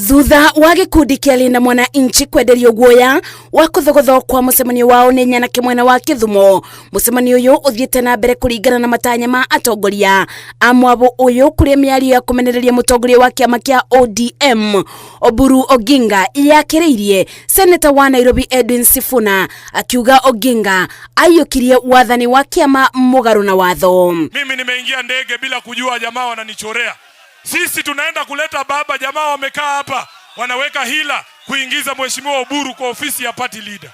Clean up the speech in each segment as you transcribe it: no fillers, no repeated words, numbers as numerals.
Thutha wa gĩkundi kĩa Linda Mwananchi kwenderio guoya wa kũthogothwo kwa mũcemanio wao nĩ nyanake mwena wa Kĩthumo, mũcemanio ũyũ ũthiĩte na mbere kũringana na matanya ma atongoria a mwabũ ũyũ, kũrĩa mĩario ya kũmenereria mũtongoria wa kĩama kĩa ODM Oburu Oginga yakĩrĩirie seneta wa Nairobi Edwin Sifuna akiuga Oginga aiyũkirie wathani wa kĩama mũgarũ na watho. Mimi nimeingia ndege bila kujua, jamaa wananichorea. Sisi tunaenda kuleta baba, jamaa wamekaa hapa wanaweka hila kuingiza mheshimiwa Oburu kwa ofisi ya party leader.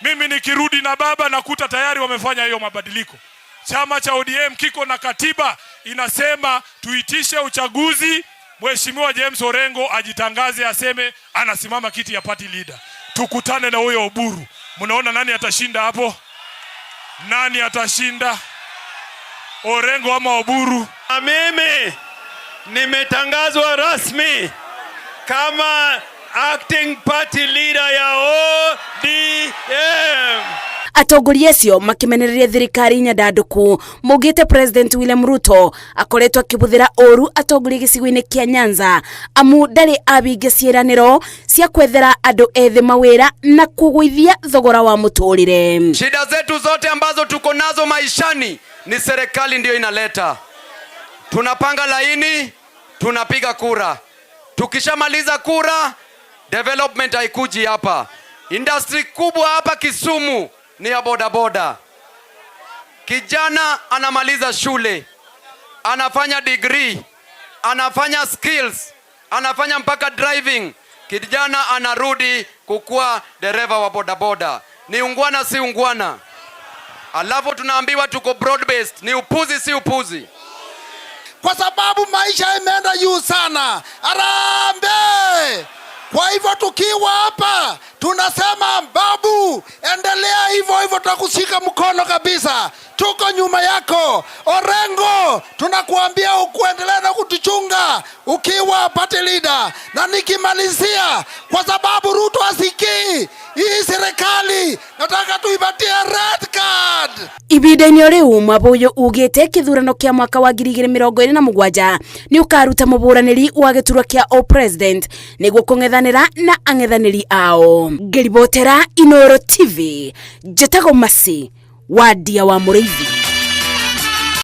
Mimi nikirudi na baba nakuta tayari wamefanya hiyo mabadiliko. Chama cha ODM kiko na katiba inasema tuitishe uchaguzi, mheshimiwa James Orengo ajitangaze aseme anasimama kiti ya party leader. Tukutane na huyo Oburu. Mnaona nani atashinda hapo? Nani atashinda? Orengo ama Oburu? Na mimi nimetangazwa rasmi kama acting party leader ya ODM. Atongoria acio makĩmenereria thirikari nyandandũku maugĩte President William Ruto akoretwo akĩbũthĩra ũru atongoria gĩcigo-inĩ kĩa Nyanza, amu ndarĩ abinge ciĩranĩro cia kwethera andũ ethĩ mawĩra na kũgũithia thogora wa mũtũrĩre. Shida zetu zote ambazo tuko nazo maishani ni serikali ndiyo inaleta. Tunapanga laini, tunapiga kura. Tukishamaliza kura, development haikuji hapa. Industry kubwa hapa Kisumu ni ya bodaboda. Kijana anamaliza shule, anafanya degree, anafanya skills, anafanya mpaka driving. Kijana anarudi kukuwa dereva wa bodaboda. Ni ungwana si ungwana? Alafu tunaambiwa tuko broad based. Ni upuzi si upuzi? Kwa sababu maisha imeenda juu sana. Harambee! Kwa hivyo tukiwa hapa tunasema, Babu, endelea hivyo hivyo, tutakushika mkono kabisa, tuko nyuma yako. Orengo, tunakuambia ukuendelea na kutuchunga ukiwa party leader. Na nikimalizia, kwa sababu Ruto asikii hii serikali, nataka tuipatie red card. Ibinda-inĩ o rĩu mwaba ũyũ ugĩte kĩthurano kĩa mwaka wa 2027 nĩ ũkaruta mũbũranĩri wa gĩturwa kĩa o president nĩguo kũng'ethanĩra na ang'ethanĩri ao. Ngĩribotera Inoro TV, njĩtagwo Masi Wadia wa Mũrĩithi.